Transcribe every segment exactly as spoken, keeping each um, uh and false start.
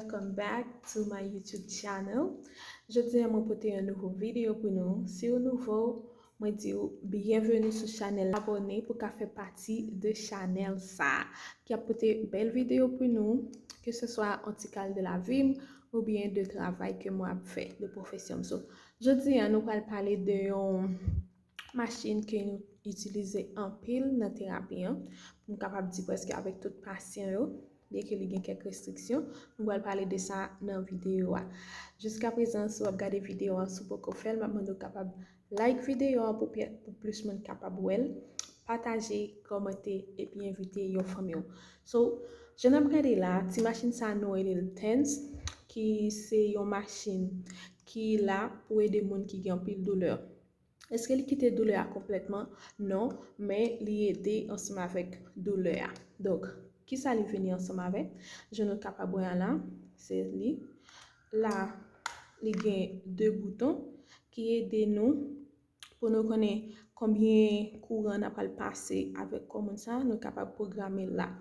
Welcome back to my YouTube channel. Jodi a mwen pote yon nouvo videyo pou nou. Si w nouvo, mwen di w byenveni sou chanèl la. Abòne pou ka fè pati de chanèl sa a, ki ap pote bèl videyo pou nou, ke se swa yon ti kal de lavi m oubyen de travay ke mwen ap fè, de pwofesyon m. So, jodi a nou pral pale de yon machin ke nou itilize anpil nan terapi an, pou m kapab di prèske avèk tout pasyan yo, byenke li gen kèk restriksyon, nou pral pale de sa nan videyo a. Jiska prezan, si w ap gade videyo a, si w poko fè l, m ap mande w kapab like videyo a pou, pou plis moun kapab wè l, pataje, kòmante, epi envite yon fanmi w. So, jan n ap gade la, ti machin sa a nou rele l TENS, ki se yon machin ki la pou ede moun ki gen anpil doulè. Èske li kite doulè a konplètman? Non, men li ede ansanm avèk doulè a. Donk, kisa li vini ansanm avèk? Jan nou kapab wè a la, se li. La, li gen de bouton ki ede nou pou nou konnen konbyen kouran n ap pral pase avèk kò moun sa, nou kapab pwograme l la.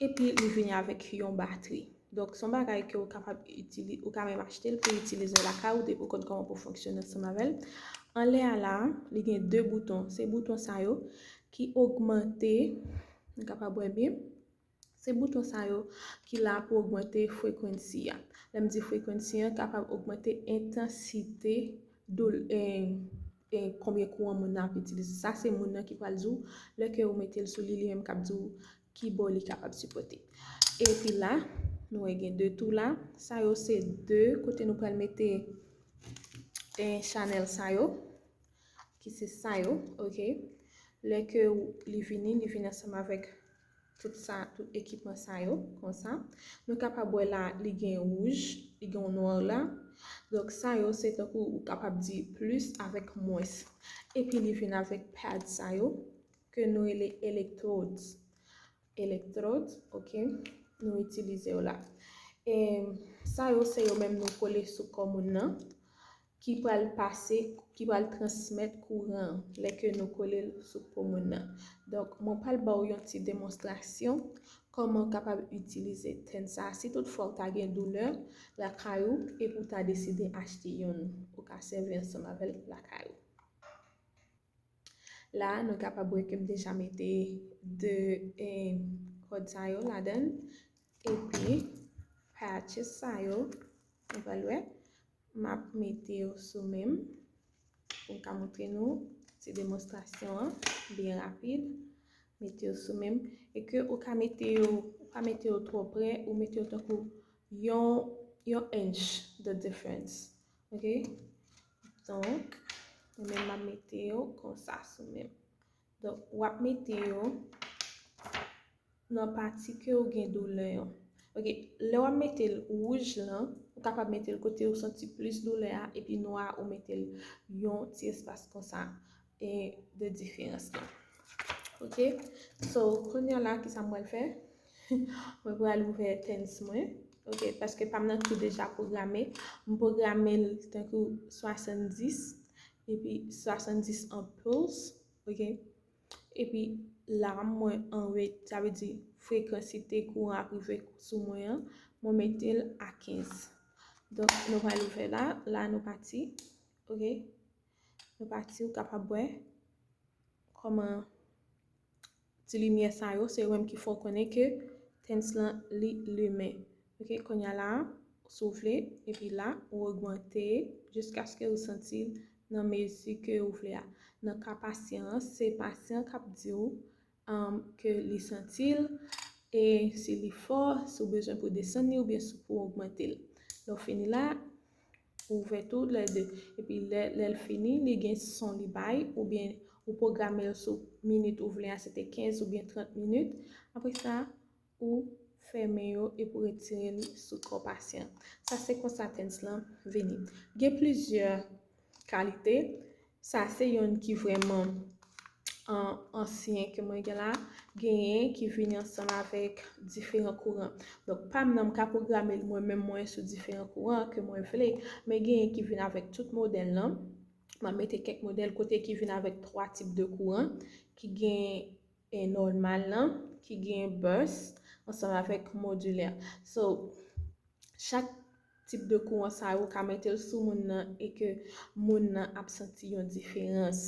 Epi li vini avèk yon batri. Donk, se yon bagay ke ou kapab itili-, ou ka menm achte l pou itilize lakay ou depi ou konn kòman pou fonksyone ansanm avè l. Anlè a la, li gen de bouton. Se bouton sa yo ki ogmante, nou kapab wè byen, se bouton sa yo ki la pou ogmante frequency a. Lè m di frequency an, kapab ogmante entansite doul-, e, e, konbyen kouran moun nan ap itilize. Sa se moun nan ki pral di w, lè ke ou mete l sou li, li menm k ap di w ki bò li kapab sipòte. Epi la, nou wè gen de tou la. Sa yo se de kote nou pral mete, e, chanèl sa yo, ki se sa yo, oke. Lè ke w-, li vini, li vini ansanm avèk tout sa, tout ekipman sa yo, konsa. Nou kapab wè la, li gen wouj, li gen yon nwa la. Donk, sa yo, se tankou ou kapab di plis avèk mwens. Epi li vin avèk pad sa yo, ke nou rele electrodes. Electrodes, oke, nou itilize yo la. E sa yo, se yo menm nou kole sou kò moun nan, ki pral pase, ki pral transmèt kouran lè ke nou kole l sou po moun nan. Donk, mwen pral ba w yon ti demonstrasyon kòman w kapab itilize TENS sa. Si toutfwa w ta gen doulè lakay ou epi w ta deside achte youn, ou ka sèvi ansanm avè l lakay ou. La, nou kapab wè ke m deja mete de, eh, kòd sa yo ladan l. Epi, patches sa yo, nou pral wè, m ap mete yo sou men m pou m ka montre nou ti demonstrasyon an byen rapid. Mete yo sou men m. E ke ou ka mete yo, ou pa mete yo twò pre, ou mete yo tankou yon, yon inch the difference. Oke? Donk, mwen menm m ap mete yo konsa sou men m. Donk, w ap mete yo nan pati ke ou gen doulè an. Oke, lè w ap mete l wouj lan, ou kapab mete l kote ou santi plis doulè a, epi nwa a ou mete l yon ti espas konsa, e de diferans lan. Oke? So, kounye a la, kisa m pral fè? Mwen pral ouvè TENS mwen. Oke, paske pa m nan ki deja pwograme. M pwograme l tankou swasanndis, epi swasanndis an pulse. Oke? Epi la, mwen an rate, sa vle di frekansite kouran ap rive sou mwen an, mwen mete l a kenz. Donk, nou pral ouvè la, la nou pati. Oke? Nou pati, ou kapab wè kòman ti limyè sa yo, se yo menm ki fè w konnen ke TENS lan li limen. Oke, kounye a la, si w vle, epi la, ou ogmante jiskaske ou santi l nan mezi ke ou vle a. Nan ka pasyan an, se pasyan k ap di w, um, ke li santi l, e si li fò, si w bezwen pou desann li oubyen si pou w ogmante l. Lè w fini la, ou ouvè tou lè de. Epi lè, lè l fini, li gen son li bay, oubyen ou pwograme l sou minit ou vle a, se te kenz oubyen trant minit. Apre sa, ou fèmen yo epi w retire l sou kò pasyan. Sa se konsa TENS lan vini. Gen plizyè kalite. Sa se youn ki vrèman an-, ansyen ke mwen gen la. Genyen ki vini ansanm avèk diferan kouran. Donk, pa m nan, m ka pwograme l mwen menm mwen sou diferan kouran ke mwen vle, men genyen ki vin avèk tout modèl lan. M ap mete kèk modèl kote ki vin avèk twa tip de kouran, ki gen, e, nòmal lan, ki gen burst, ansanm avèk modilè. So, Chak tip de kouran sa yo, ou ka mete l sou moun nan e ke moun nan ap santi yon diferans.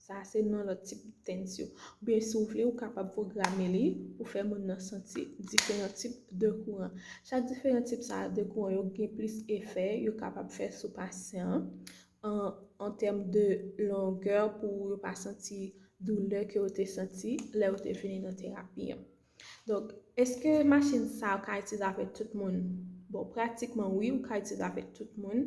Sa se nan lòt tip TENS yo. Oubyen si w vle, ou kapab pwograme li pou fè moun nan santi diferan tip de kouran. Chak diferan tip sa de kouran yo gen plis efè yo kapab fè sou pasyan an, an, an tèm de longè pou yo pa santi doulè ke yo te santi lè yo te vini nan terapi an. Donk, èske machin sa yo ka itilize avèk tout moun? Bon, pratikman wi, ou ka itilize avèk tout moun,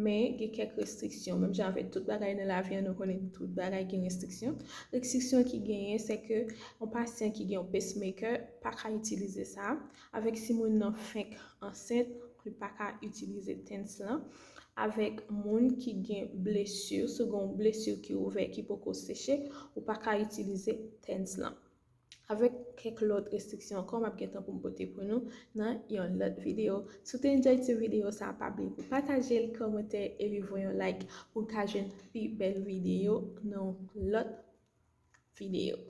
men gen kèk restriksyon. Menm jan avèk tout bagay nan lavi an, nou konnen tout bagay gen restriksyon. Restriksyon ki genyen, se ke yon pasyan ki gen yon pacemaker pa ka itilize sa. Avèk si moun nan fenk ansent, li pa ka itilize TENS lan. Avèk moun ki gen blesi, si w gen yon blesi ki ouvè, ki poko seche, ou pa ka itilize TENS lan. Avèk kèk lòt restriksyon ankò, m ap gentan pou m pote pou nou nan yon lòt videyo. Si w te enjoy ti videyo sa, pa bliye pou pataje l, kòmante epi voye yon like pou n ka jwenn pi bèl videyo nan yon lòt videyo.